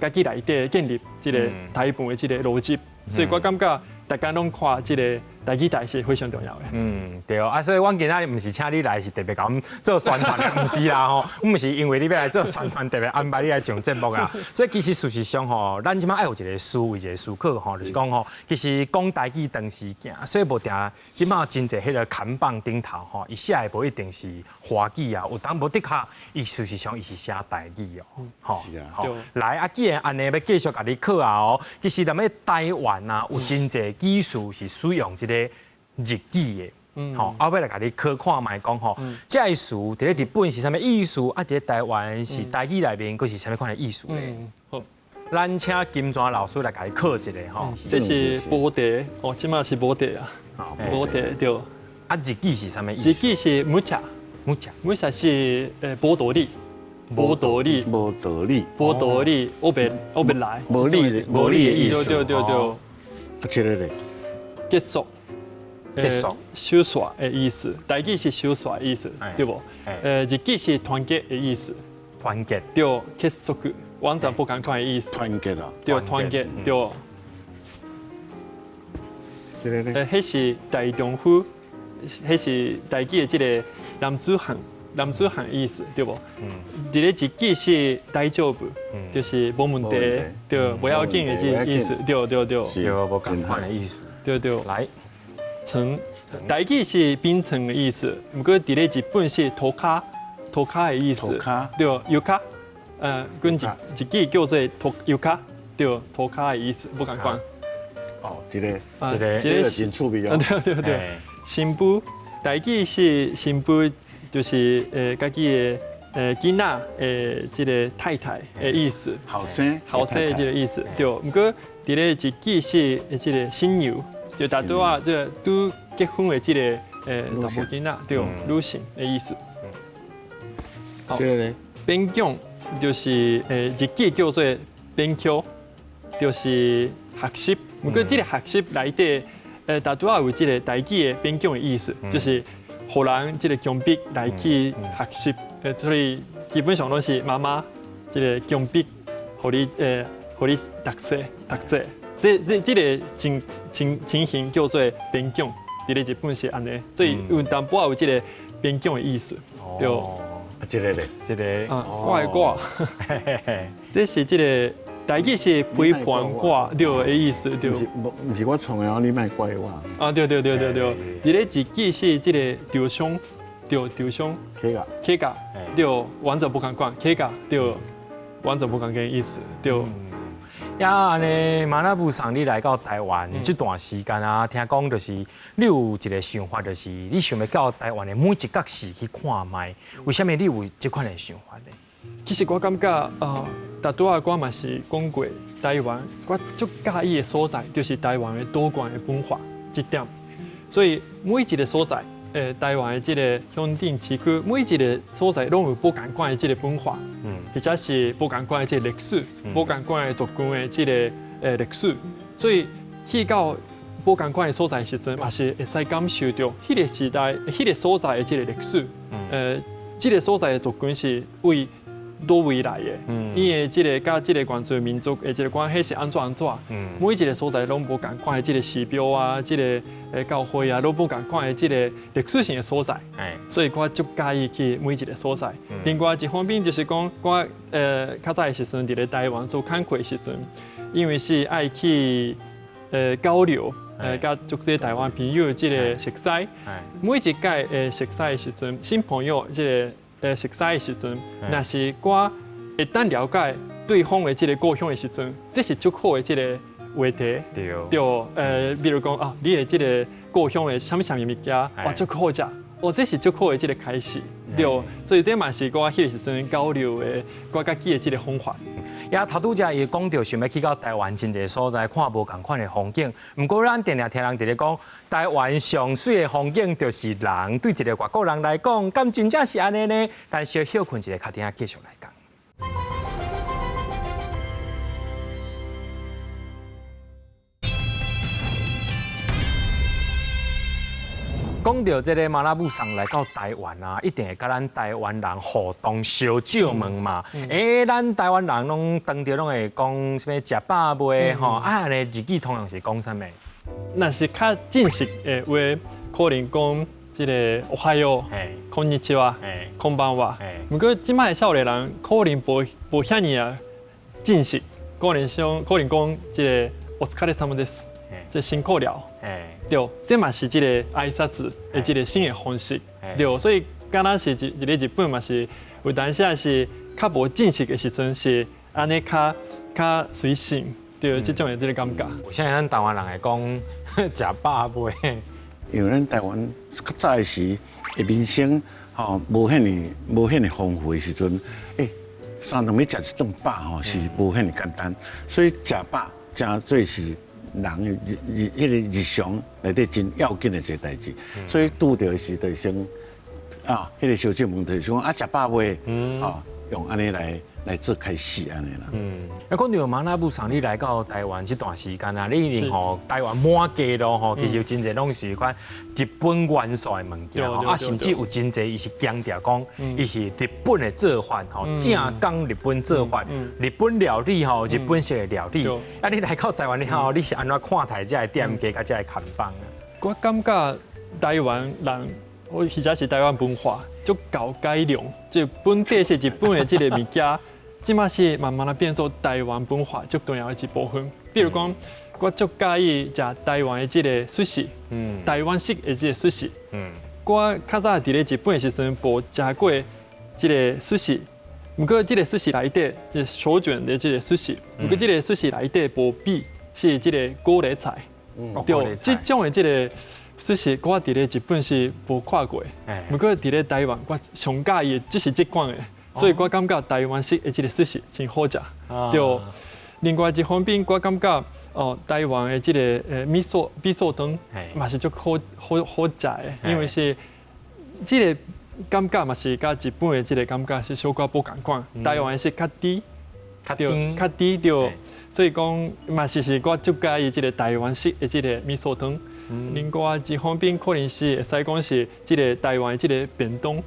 家己內底建立這个台本的這个邏輯，所以我感覺逐工攏看這个台語台是非常重要的。嗯，對啊，所以阮今仔日毋是請你來是特別共阮做宣傳的，毋是啦吼，毋是因為你欲來做宣傳，特別安排你來上節目啊。所以其實事實上吼，咱這擺愛有一個思維，一個思考吼，就是講吼，其實講台語長時間，所以無定這擺真濟彼个看板頂頭吼，伊寫的無一定是華語啊，有當無的確，伊事實上伊是寫台語哦。吼，是啊。來啊，既然按呢欲繼續共你考啊哦，其實咱們台灣啊有真濟語詞是使用這個日語的，吼，後尾來共你考看覓講吼，這個詞佇咧日本是啥物意思？啊，佇咧台灣是台語內面閣是啥物款的意思咧？好，咱請金泉老師來共你考一下吼。這是無茶，哦，這馬是無茶啊，無茶對。啊，日語是啥物意思？日語是無茶，無茶，無茶是無道理，無道理，無道理，無道理，我袂我袂來，無理無理的意思。對對對對。啊，這个咧？結束，結束，收煞的意思，台語是收煞的意思，對無？日語是團結的意思，團結，對，結束，完全無仝款的意思。團結啊，對，團結，對。這个咧？彼是大丈夫，彼是台語的這个男子漢，男子漢意思，對無？佇咧日語是大丈夫，就是無問題，對，無要緊的這个意思，對對對。對，無仝款的意思。對對。來，床，台語是眠床的意思，毋過佇咧日本是塗跤，塗跤的意思。塗跤。對，床。阮日日語叫做塗床，對，塗跤的意思，無仝款。哦，這個，這个，這个真趣味哦。對對對。新婦，台語是新婦，就是家己的囡仔的這个太太的意思。後生。後生的這个意思，對。毋過佇咧日語是這个新娘，就大拄仔這个拄結婚的這个查某囡仔，對，女性的意思。這个咧？勉強就是日語叫做勉強，就是學習。毋過這个學習內底，大拄仔有這个台語的勉強的意思，就是予人這个強迫來去學習。所以基本上攏是媽媽這个強迫，予你予你讀冊讀冊。這這這个情情情形叫做勉強，佇咧日本是按呢，所以有淡薄仔有這个勉強的意思。對。啊，這个咧，這个啊，掛的掛，這是這个台語是陪伴掛對的意思，對。毋是，毋是我創的，你莫怪我。啊，對對對對對，佇咧日語是這个受傷，對，受傷。怪我。怪我，對，完全無仝款，怪我，對，完全無仝个意思，對。呀，按呢，馬那布桑，你來到台灣這段時間啊，聽講就是你有一个想法，就是你想欲到台灣的每一角市去看覓，為啥物你有這款的想法呢？其實我感覺啊，大拄仔我嘛是講過台灣，我足佮意的所在就是台灣的多元的文化這點，所以每一个所在，台灣的這个鄉鎮市區，每一个所在攏有無仝款的這个文化，或者是無仝款的這个歷史，無仝款的族群的這个歷史，所以去到無仝款的所在的時陣，嘛是會使感受著彼个時代、彼个所在的這个歷史，這个所在的族群是為佗位來的，伊的這个佮這个原住民族的這个關係是按怎按怎，每一个所在攏無仝款的這个寺廟啊，這个教會啊，攏無仝款的這个歷史性的所在，所以我足佮意去每一个所在。另外一方面就是講，我較早的時陣佇咧台灣做工課的時陣，因為是愛去交流，佮足濟台灣朋友這个熟似，每一屆熟似的時陣，新朋友這个。熟似的時陣，若是我會當了解對方的這个故鄉的時陣，這是足好的這个話題。對，對，比如講啊，你的這个故鄉的啥物啥物物件，哇，足好食，哦，這是足好的這个開始。對，所以這嘛是我彼个時陣交流的，我家己的這个方法。也頭拄才伊講著想欲去到台灣真濟所在看無仝款的風景，毋過咱定定聽人佇咧講，台灣上媠的風景就是人，對一个外國人來講，敢真正是按呢呢？咱小歇睏一下，較等仔繼續來講。講著這个馬拉布桑來到台灣啊，一定會佮咱台灣人互動相借問嘛。欸，咱台灣人攏當著攏會講啥物食飽未吼？啊，按呢日語通常是講啥物？若是較正式的話，可能講這个おはよう、こんにちは、こんばんは。毋過這擺的少年人可能無無遐爾仔正式，可能想可能講這个お疲れ様です，這辛苦了。對，這嘛是這個挨拶的這个新的方式。對，所以敢若是佇咧日本嘛是有當時是較無正式的時陣是按呢較較隨性，對，這種的這个感覺。為啥咱台灣人會講食飽未？因為咱台灣較早的時的民生吼無遐爾無遐爾豐富的時陣，欸，三頓欲食一頓飽吼是無遐爾簡單，所以食飽誠做是人的日日彼个日常內底真要緊的一个代誌，所以拄著的時就先啊，彼个相借問就是講啊，食飽未？啊，用按呢來來做開始按呢啦。嗯，啊，講著馬拉布桑，你來到台灣這段時間啊，你一定吼台灣滿街路吼，其實有真濟攏是款日本元素的物件，啊，甚至有真濟伊是強調講，伊是日本的做法吼，正港日本做法，日本料理吼，日本式的料理。啊，你來到台灣了後，你是按怎看待這个店家佮這个看板啊？我感覺台灣人，或者是台灣文化，足𠢕改良，這本底是日本的這个物件。這馬是慢慢仔變做台灣文化足重要的一部分。比如講，我足佮意食台灣的這个壽司，台灣式的這个壽司。我較早佇咧日本的時陣，無食過這个壽司。毋過這个壽司內底，這手捲的這个壽司，毋過這个壽司內底無米，是這个高麗菜。對，這種的這个壽司，我佇咧日本是無看過。毋過佇咧台灣，我上佮意的就是這款的。所以我感覺台灣式的這个壽司真好食。對，另外一方面，我感覺哦，台灣的這个味噌味噌湯嘛是足好好好食的，因為是這个感覺嘛是佮日本的這个感覺是小可無仝款。台灣是較甜，較甜，較甜對，所以講嘛是是我足佮意這个台灣式的這个味噌湯。另外一方面可能是會使講是這个台灣的這个便當，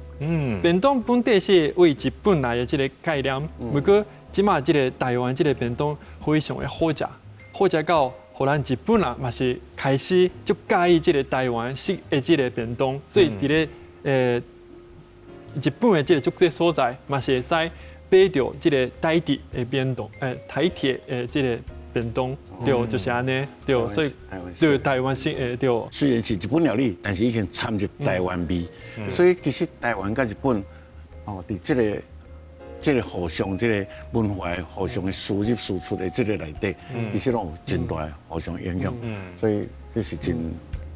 便當本底是為日本來的這个概念，毋過這馬這个台灣這个便當非常的好食，好食到予咱日本人嘛是開始足佮意這个台灣式的這个便當，所以佇咧日本的這个足濟所在嘛是會使買著這个台鐵的便當，台鐵的這个便當，對，就是按呢，對，所以對台灣式的對。雖然是日本料理，但是已經摻入台灣味，所以其實台灣佮日本哦，佇這个這个互相這个文化互相的輸入輸出的這个內底，其實攏有真大的互相影響，所以這是真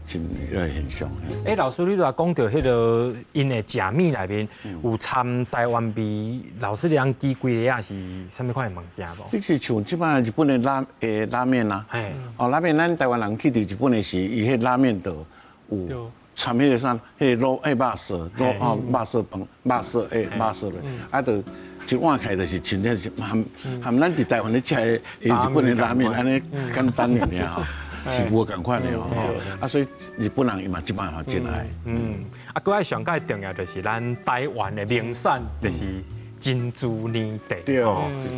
真彼个現象。欸，老師，你拄仔講著彼个𪜶的食物內面有摻台灣味，老師你通舉幾个仔是啥物款的物件無？你是像這擺日本的拉麵啊，哦，拉麵咱台灣人去佇日本的時，伊彼拉麵就有摻彼个啥，彼个滷彼肉臊，滷哦肉臊飯，肉臊欸肉臊落，啊就一碗起來就是真正是含含咱佇台灣咧食的日本的拉麵按呢簡單爾爾吼。是無仝款的哦，啊，所以日本人伊嘛這擺嘛真愛。嗯，啊，閣愛上蓋重要就是咱台灣的名產，就是珍珠奶茶。對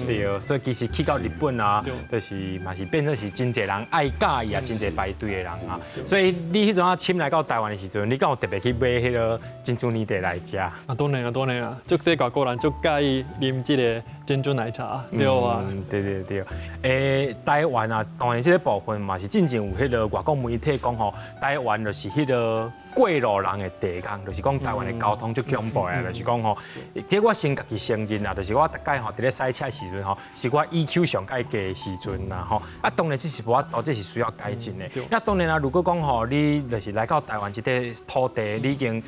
對，所以其實去到日本啊，就是嘛是變做是真濟人愛佮意啊，真濟排隊的人啊。所以你彼陣仔親來到台灣的時陣，你敢有特別去買彼个珍珠奶茶來食？啊，當然啊，當然啊，足濟外國人足佮意啉這个珍珠奶茶，對啊。對對對。欸，台灣啊，當然這个部分嘛是進前有彼个外國媒體講吼，台灣就是彼个過路人的地方，就是講台灣的交通足恐怖的，就是講吼，這我先家己承認啦，就是我逐擺吼佇咧駛車的時陣吼，是我 EQ 上蓋低的時陣啦吼。啊，當然這是無法度，這是需要改進的。那當然啊，如果講吼，你就是來到台灣這塊土地，你已經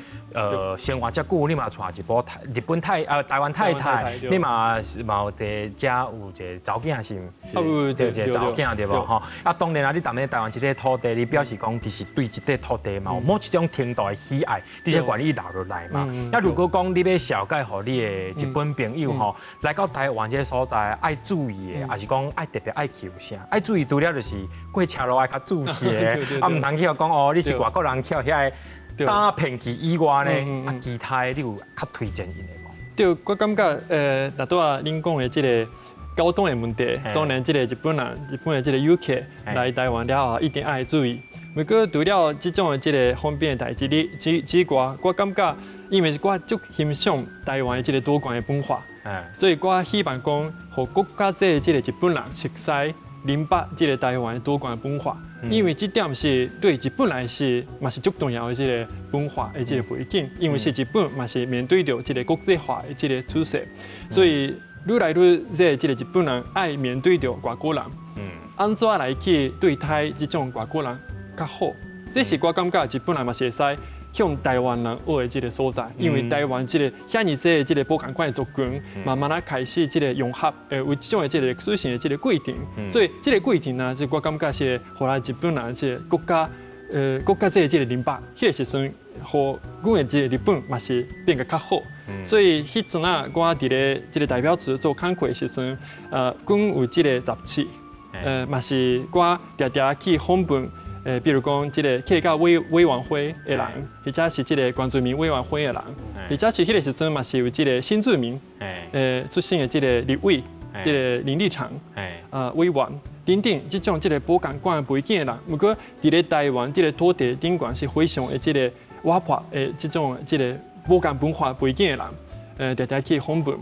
生活遮久，你嘛娶一部日本太台灣太太，你嘛嘛有佇遮有一个查某囝是毋？對，一个查某囝對無吼？啊，當然啊，你踮咧台灣這塊土地，你表示講其實對這塊土地嘛有某一種程度的喜愛，你才願意留落來嘛。那如果講你欲紹介予你的日本朋友吼，來到台灣這个所在愛注意的，抑是講愛特別愛去有啥？愛注意除了就是過車路愛較注意的，啊，毋通去予講哦，你是外國人去予遐个打騙去以外呢，啊，其他的你有較推薦𪜶的無？對，我感覺若拄仔恁講的這个交通的問題，當然這个日本人、日本的這个遊客來台灣了後，一定愛注意。毋過除了這種的這个方便的代誌之外，我感覺因為我足欣賞台灣的這个多元的文化，所以我希望講，予閣較濟這个日本人熟悉、明白這个台灣的多元文化，因為這點是對日本來是嘛是足重要的這个文化的這个背景，因為是日本嘛是面對著這个國際化的這个趨勢，所以愈來愈濟這個日本人愛面對著外國人，按怎來去對待這種外國人較好？這是我感覺日本人嘛是會使向台灣人學的這个所在，因為台灣這个遐爾濟的這个無仝款的族群，慢慢仔開始這个融合，有這種的這个歷史性的這个過程，所以這个過程呢，就我感覺是予咱日本人這个閣較閣較濟這个明白，彼个時陣，予阮的這个日本嘛是變得較好。所以彼陣仔，我佇咧這个代表處做工課的時陣，阮有這个雜誌，嘛是我定定去訪問。比如講，這个客家委員會的人，或者是這个原住民委員會的人，或者是彼个時陣嘛是有這个新住民，出身的這个立委，這个林立場，委員等等，這種這个無仝款的背景的人，毋過佇咧台灣，這个土地頂懸是非常的這个活潑的這種這个無仝文化背景的人，定定去訪問，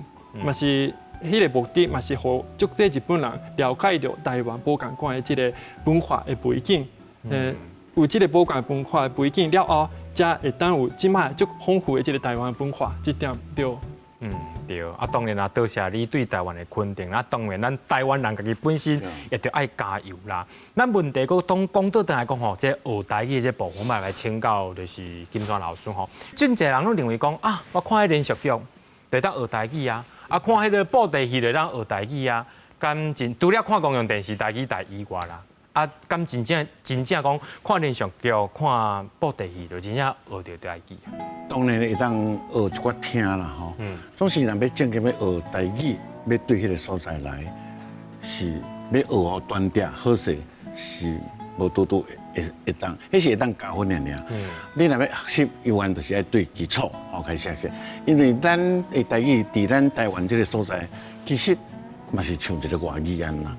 嘛是彼个目的嘛是予足濟日本人了解著台灣無仝款的這个文化的背景。有這个無仝文化的背景了後，才會當有這擺足豐富的這个台灣文化，這點對。嗯，對。啊，當然啦，多謝你對台灣的肯定。啊，當然，咱台灣人家己本身也著愛加油啦。咱問題閣當講倒轉來講吼，這學台語的這部分，我嘛來請教就是金山老師吼。真濟人攏認為講啊，我看彼連續劇就會當學台語啊，啊，看彼个布袋戲就會當學台語啊。敢真除了看公共電視台語台以外啦。啊，敢真正真正講看連續劇、看布袋戲，就真正學著台語啊？當然會當學一寡聽啦吼。總是若欲正經欲學台語，欲對彼个所在來，是欲學予端正好勢，是無拄拄會當，彼是會當加分爾爾。你若欲學習，猶原就是愛對基礎吼開始學習，因為咱的台語佇咱台灣這个所在，其實嘛是像一个外語按呢。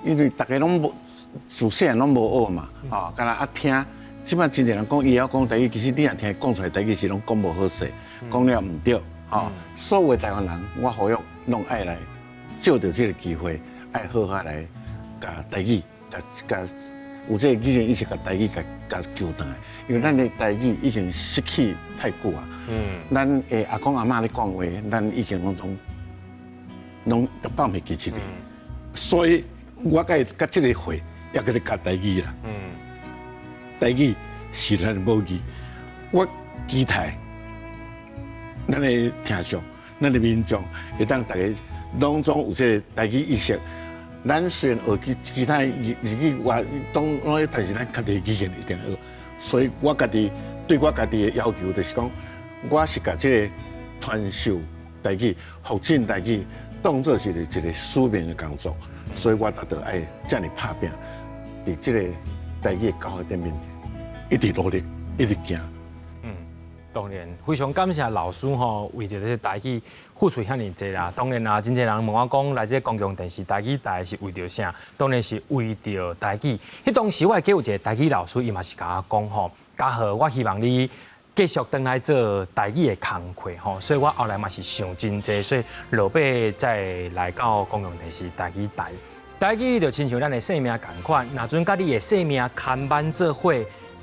因為逐家攏無。自細漢攏無學嘛，吼，干焦啊聽，這擺真濟人講伊會曉講台語，其實你若聽伊講出來台語是攏講無好勢，講了毋對，吼。所有的台灣人，我呼籲攏愛來藉著這个機會，愛好好來共台語，共共有這个語言意識，共台語共共救轉來，因為咱的台語已經失去太久啊。咱的阿公阿嬤咧講話，咱已經攏總攏放袂記起來，所以我共伊佮這个會。也閣咧教台語啦。台語是咱的母語，我期待咱的聽眾、咱的民眾會當逐家攏總有這个台語意識。咱雖然學其他日語外，當攏但是咱家己的語言一定學。所以我家己對我家己的要求就是講，我是共這个傳授台語、復振台語當做是一个使命的工作，所以我才著愛遮爾拍拚。佇這个台語的教學頂面，一直努力，一直行。嗯，當然非常感謝老師吼，為著這个台語付出遐爾濟啦。當然啦，真濟人問我講來這公共電視台語台是為著啥？當然是為著台語。彼當時我會記有一个台語老師，伊嘛是共我講吼，嘉豪，我希望你繼續轉來做台語的工課吼，所以我後來嘛是想真濟，所以落尾再來到公共電視台語台。台語就親像咱的生命仝款，若陣佮你的生命牽絆做伙，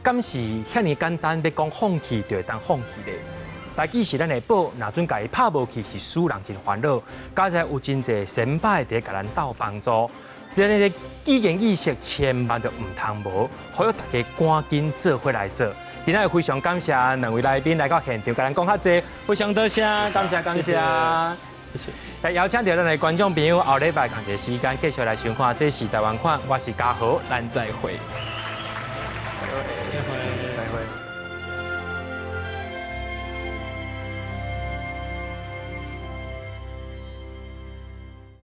敢是遐爾簡單？欲講放棄就會當放棄咧。台語是咱的寶，若陣共伊拍無去，是使人真煩惱。佳哉有真濟先輩佇咧共咱鬥幫助，咱的語言意識千萬就毋通無，呼籲大家趕緊做伙來做。今仔日非常感謝兩位來賓來到現場，共咱講較濟，非常多謝，感謝感謝。來邀請著咱的觀眾朋友，後禮拜仝一个時間繼續來收看，這是台灣看，我是嘉豪，咱再會。再會。